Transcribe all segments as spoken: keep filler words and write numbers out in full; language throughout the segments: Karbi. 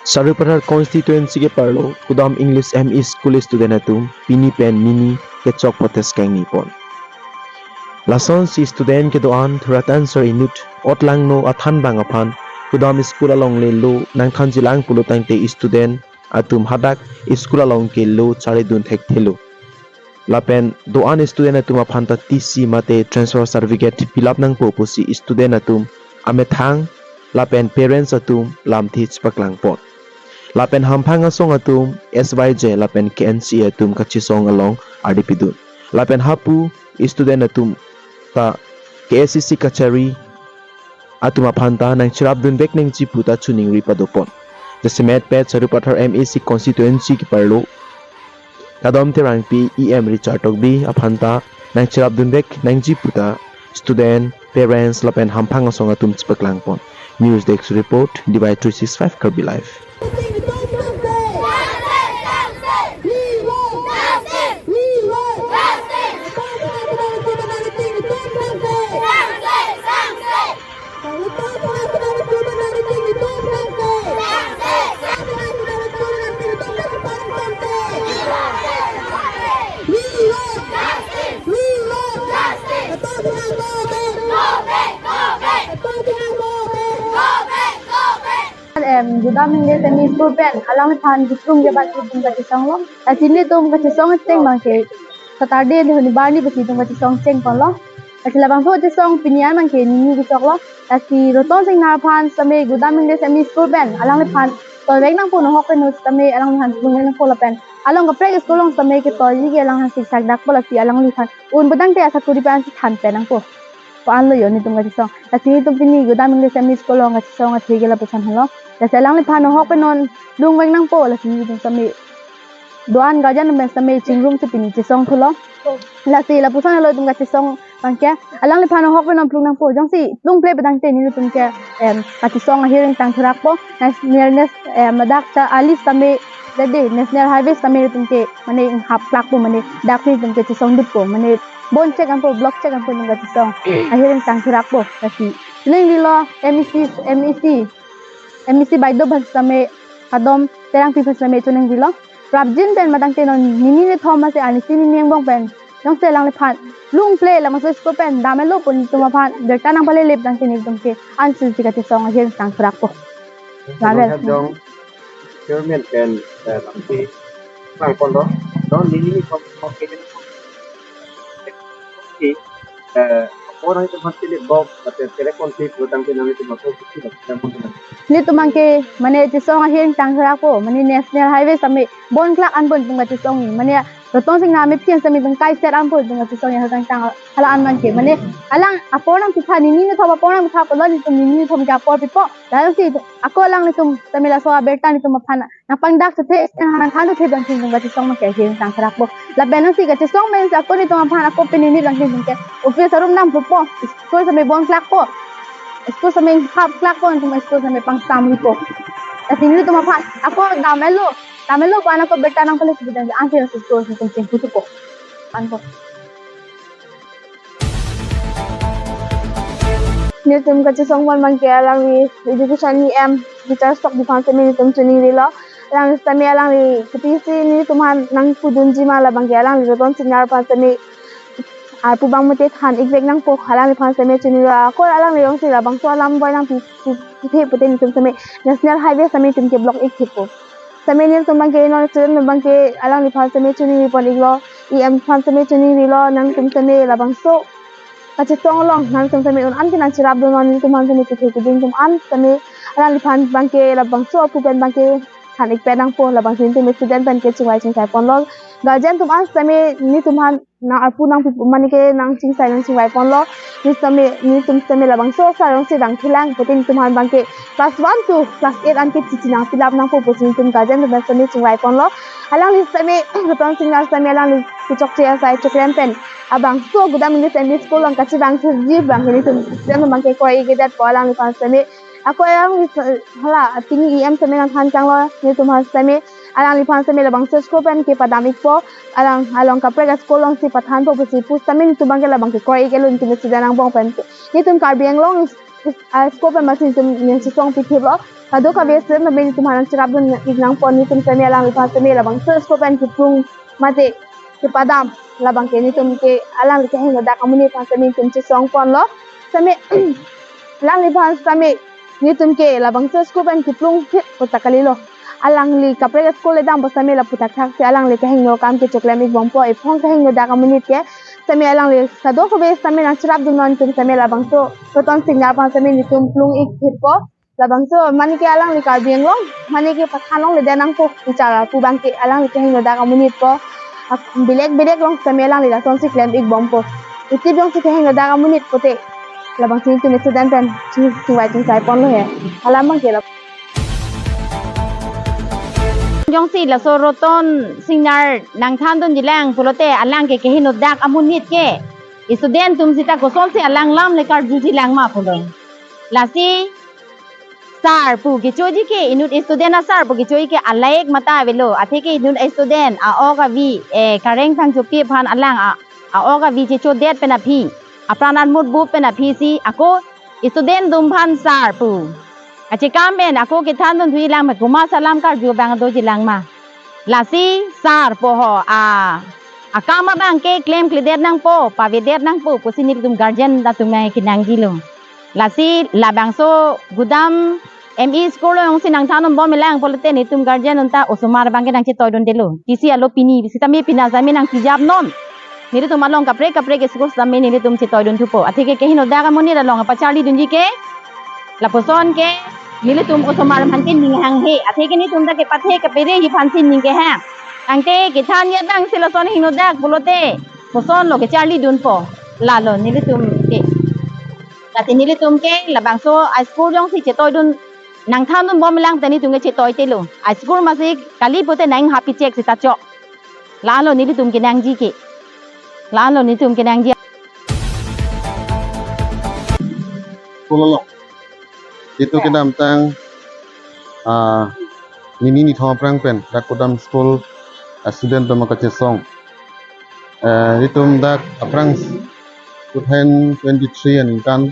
Sarupathar constituency ke-arlo Kudam English M E School student atum pini pen nini kechok protest kangni pon. Lasonsi student kedo-an thuratan sar inut otlangno athan bang aphan Kudam school along le lo nangthanjilang pulo tangte student atum hadak school along ke lo charidun thekthelo. Lapen do-an student atum aphan ta T C mate transfer certificate fill up nangpo pusi student atum amethang lapen parents atum lamthe chepaklang pon. Lapen hamphang asong atum S Y J lapen K N C A atum kachesong along ardi pidun. Lapen hapu student atum ta K S C C kachari atum aphan ta nangcherapdun vek nangji pu ta choningri padopon. Jasemet pet Sarupathar M A C constituency ke-arlo Kadom Terangpi E M Richard Tokbi aphan ta nangcherapdun vek nangji pu ta student, parents lapen hamphang asong atum chepaklang pon. News Desk Report, D Y three six five Karbi Live. Em, Kudam English M E School pen alangliphan kiplung ke bat kiplung kachesong lo. Lasi nelitum kachesong cheng abang ke Saturday le huni barni pusi nelitum kachesong cheng ponlo. Lasi labangso kachesong pini an abang ke nini kechok lo. Lasi Ratan Singnar aphan sitame Kudam English M E School pen alangliphan toivek nangpo, nahok pen sitame alangliphan plungvek nangpo lapen along kaprek school along sitame ketoiji ke alangliphan siksak dakpo, lasi alangliphan un putangte asakuri pen si than pen nangpo pu-an lo yo nelitum kachesong. Lasi nelitum pini Kudam English M E School along kachesong athe ke lapuson henlo. Lasi alangliphan nahok pen non plungvek nangpo, lasi nelitum sitame do-an guardian atum sitame chingrum si pini chesong thulo. Lasi lapuson henlo nelitum kachesong abang ke, alangliphan nahok pen non plung nangpo. Jongsi plungple putangte nelitum ke, em, kachesong ahir ingtang thurakpo. Nas-, ner-, nes-, em, dak ta ali sitame, jadi National Highway sitame nelitum ke mane inghap klakpo, mane dak si nelitum ke chesong dutpo, mane bon chek anpo, block chek anpo nelitum kachesong ahir ingtang thurakpo. Lasi choningrilo M E C, M E C, M E C baideo aphan sitame, Kadom Terangpi aphan sitame choningrilo. Prapjin pen matangte non nini nithom mate anisi nini angbong pen jongsi alangliphan plungple labangso school pen dam-etlo pu nelitum aphan birta nangpalele putangte nelitum ke ansi si kachesong ahir ingtang thurakpo. Lapen Jong chairman pen, eh, lamthe bang kondo don nini nithom ke, eh, apor nangtum aphan silip bok, mate selek konti putangte nangtum apor kusi bak jam pon. Nelitum abang ke mane chesong ahir ingtang thurakpo, mane National Highway sitame bon klak anpo nelitum kachesong, mane Ratan Singnar amephin sitame nelitum kaiser anpo nelitum kachesong ya tang tang hala an abang ke. Mane alang apor nangpitha, nini nithom apor nangpitha pulo, nelitum nini nithom ke apor pipo. Lasi ako alanglitum sitame laso abirta nelitum aphan nangpangdak chethe, nangthan chethe abang si nelitum kachesong abang ke ahir ingtang thurakpo. Lapen nangsi kachesong pen si ako nelitum aphan ako pini ni abang si nelitum ke office arum dam pupo, school sitame bon klakpo, school sitame hap klakpo, nelitum school sitame pangsam ripo. Lasi nelitum aphan ako dam-etlo, dam-etlo pu-an ako birta nangpalele putangte ansi school nelitum chingpu thupo. Anpo. Nelitum kachesong pon abang ke alangli Education E M Richard Tokbi aphan sitame nelitum choningrilo. Alang sitame alangli kepisi nelitum aphan nangpudunji ma labang ke alangli Ratan Singnar aphan sitame arpu abang mate than-ikvek nangpo, alangliphan sitame choningrilo. Ako alangli jongsi labangso alam boi nangpi, pi, pithe pute nelitum sitame National Highway sitame nelitum ke block-ik thepo. Sitame nelitum abang ke non student abang ke alangliphan sitame choningri pon-iklo, E M aphan sitame choningrilo, nangtum sitame labangso kachesong along nangtum sitame un-an ke nangcherapdun non, nelitum aphan sitame kethe keding atum an sitame alangliphan abang ke labangso aphu pen abang ke than-ikpet nangpo, labangsi nelitum student pen ke chingvai chingsai ponlo. Guardian atum an sitame nelitum aphan nang arpu nangpi, mane ke nangchingsai nangchingvai ponlo. Neli sitame, nelitum sitame labangso asar jongsi dang thulang pute nelitum aphan abang ke class one to class eight an ke chichi nangpilap nangpo pusi nelitum guardian atum sitame chingvai ponlo. Alangli sitame Ratan Singnar sitame alangli kechokche asai choklem pen abangso Kudam English M E School along kachevang thuji abang ke nelitum student abang ke kroi-ik-edetpo alangliphan sitame. Ako alangli sa-, hala pini E M sitame nangthan changlo, nelitum aphan sitame alangliphan sitame labangso school pen kepadam-ikpo, alang along kaprek a-school alongsi pathanpo pusi pu sitame nelitum abang ke labang ke kroi-ik-etlo nelitum student angbong pen. Nelitum Karbi Anglong a school pen masi netum nangchesong pithip lo. Kadokave student tame netum aphan nangcherapdun ik nangpon, netum tame alangliphan tame labangso school pen kiplung mate kepadam labang ke netum ke alangli kehingno dak amonit aphan tame netum chesong ponlo. Tame alangliphan tame netum ke labangso school pen kiplung phit pu ta kalilo. Alangli kaprek school le dampo tame lapu thakthak si alangli kehingno akam ke choklem ik bompo, ephong kehingno dak amonit ke. Tame alangli kadokave tame nangcherapdun non netum tame labangso Roton Singnar aphan tame netum plung ik phitpo. Labangso mane ke alangli Karbi Anglong, mane ke pathan longle det nangpo, bichar pu abang ke alangli kehingno dak amonit po. Ak-, bilek bilek along tame alangli lason si klem ik bompo. Iti jongsi kehingno dak amonit pote, labangsi netum student pen ching-, chingvai chingsai ponlo he. Alam abang ke la. Jongsi laso Roton Singnar nangthandunji lang pulote, alang ke kehingno dak amonit ke student atum sita kosonsi alang alam le karjuji lang ma pulo. Lasi sir pu kechoji ke, inut student a sir pu kechoji ke alai ek mata avelo. Athe ke inut student a-ok avi, eh, Kareng Thangchopi aphan alang a, a-ok avi chechodet pen aphi, apran anmut bup pen aphi si ako student atum aphan sir pu kachekam pen ako kethandun thuji lang, me komat alam karju abang doji lang ma. Lasi sir pu ho a, akam abang ke klemkledet nangpo, pavedet nangpo pusi nelitum guardian atum nang kenangjilo. Lasi labangso Gudam M E school alongsi nangthandun bom lang pulote netum guardian atum ta osomar abang ke nangchetoidundelo. T C alo pini sitame pina tame nangpijap non. Nelitum along kaprek kaprek school tame nelitum chetoidun thupo. Athe ke kehingno dak amonit along pacharlidunji ke, lapuson ke nelitum osomar aphan ke ning hanghe. Athe ke netum ta kepathe kapereji aphan si ning kehang. Tangte kethan ya tangsi lason hingno dak pulote, kosonlo kecharlidunpo. Lalo nelitum ke. Lasi nelitum ke labangso a school jongsi chetoidun nangthandun bom lang te netum ke chetoitelo. A school masi kali pote nang happy check sita chok. Lalo nelitum kenangji ke. Lalo netum kenangji. School along. Itum kedamtang, ah, nini nithom aphrang pen dak Gudam school, ah, student atum kachesong. Eh, itum dak aphrang two thousand twenty-three aningkan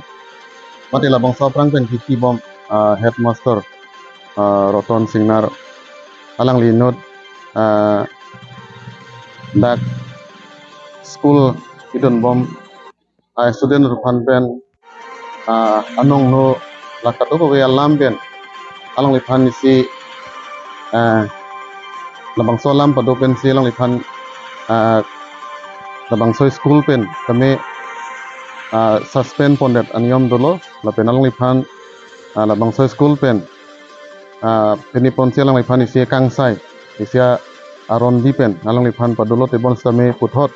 mate labangso aphrang pen kiki bom, ah, headmaster, ah, Roton Singnar alangli inut, ah, dak school idun bom, ah, student atum aphan pen, ah, anong no la kadokave alam pen alangliphan isi, ah, labangso alam pado pensi alangliphan, ah, labangso school pen tame, ah, suspend pondet aniyom dolo, lapen alangliphan, ah, labangso school pen, ah, pini ponsi alangliphan isi kangsai, isi aron di pen alangliphan padolo, tebon sitame puthot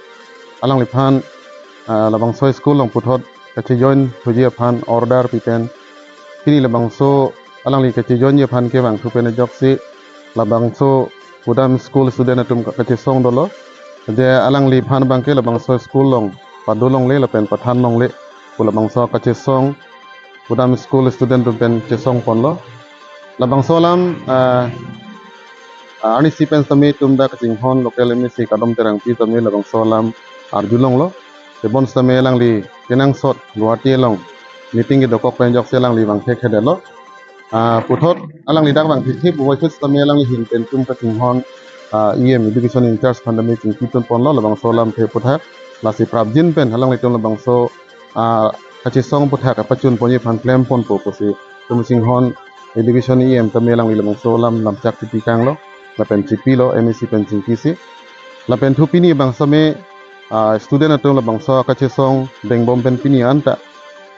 alangliphan, ah, labangso school along puthot kachejoin thuji aphan order pi pen, pini labangso alangli kachejoinji aphan kevang thu pen ajoksi labangso Gudam school student atum ka-, kachesong dolo. Je alangliphan abang ke labangso school along padolongle lapen pathanlongle pu labangso kachesong Gudam school student atum pen chesong ponlo. Labangso alam, ah, ah, arnisi pen sitame itum dak kachinghon local M A C Kadom Terangpi sitame labangso alam arjulonglo. Tebon sitame alangli kenangsot Guwahati along meeting kedokok pen ajoksi alangli vangthe khedelo. Ah, puthot alangli dak vangthe thip uwai thut sitame alangli ahin pen itum kachinghon, ah, E M education in charge aphan tame chingki tun ponlo labangso alamthe aputhak. Lasi prapjin pen alanglitum labangso, ah, kachesong aputhak kapachun ponji aphan klem ponpo pusi itum chinghon education E M tame alangli labangso alam lamchak chipi kanglo, lapen chipilo M A C pen chingkisi. Lapen thu pini abang sitame, ah, student atum labangso kachesong dengbom pen pini anta,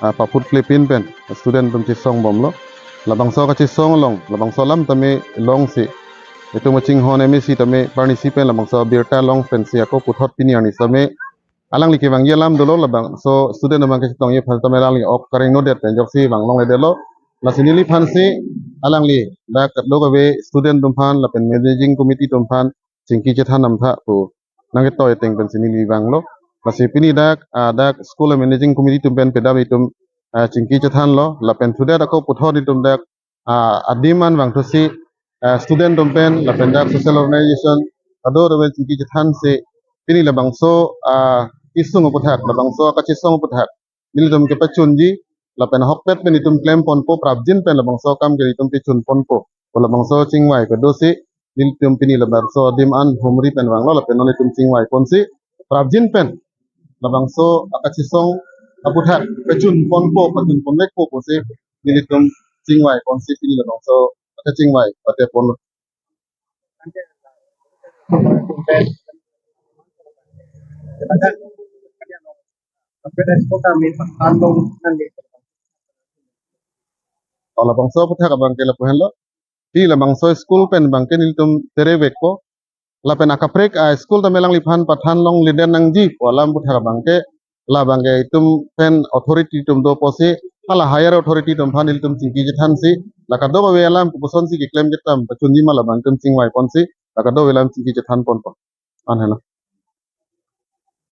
ah, paput klepin pen student atum chesong bomlo. Labangso kachesong along, labangso alam tame longsi itum chinghon M A C tame parnisi pen labangso birta long pensi ako puthot pini arni sitame alangli kevangji alam dolo, labangso student abang kachetongji aphan sitame alangli ok kareng nodet pen ajoksi vanglongledetlo. Lasi neliphansi alangli dak kadokave student atum aphan lapen managing committee atum aphan chingki chethan damtha pu nangketoi ateng pensi neli vanglo. Lasi pini dak, ah, dak school managing committee atum pen pedap itum, ah, chingki chethanlo, lapen thudet ako puthot itum dak, ah, adim an vangthusi, ah, student atum pen lapen dak social organization kado atum pen chingki chethansi pini labangso, ah, isung aputhak, labangso kachesong aputhak nelitum kepachunji, lapen ahokpet pen itum klem ponpo, prapjin pen labangso akam ke itum pachun ponpo pu labangso chingvai kedo si, nelitum pini labangso adim an humri pen vanglo, lapen non itum chingvai ponsi prapjin pen labangso akachesong aputhak pachun ponpo, pachun ponvekpo pusi nelitum chingvai ponsi pini labangso akachingvai pate ponlo. O, labangso aputhak abang ke lapu henlo. Pini labangso school pen abang ke nelitum terevekpo. Lapen akaprek a-school ta melangliphan pathan longle den nangji pu alam aputhak abang ke, labang ke itum pen authority atum do pusi, hala higher authority atum aphan nelitum chingki chethansi, la kadokave alam kopuson si keklem ketam pachunji ma labang itum chingvai ponsi, la kadokave alam chingki chethan ponpo. An henlo.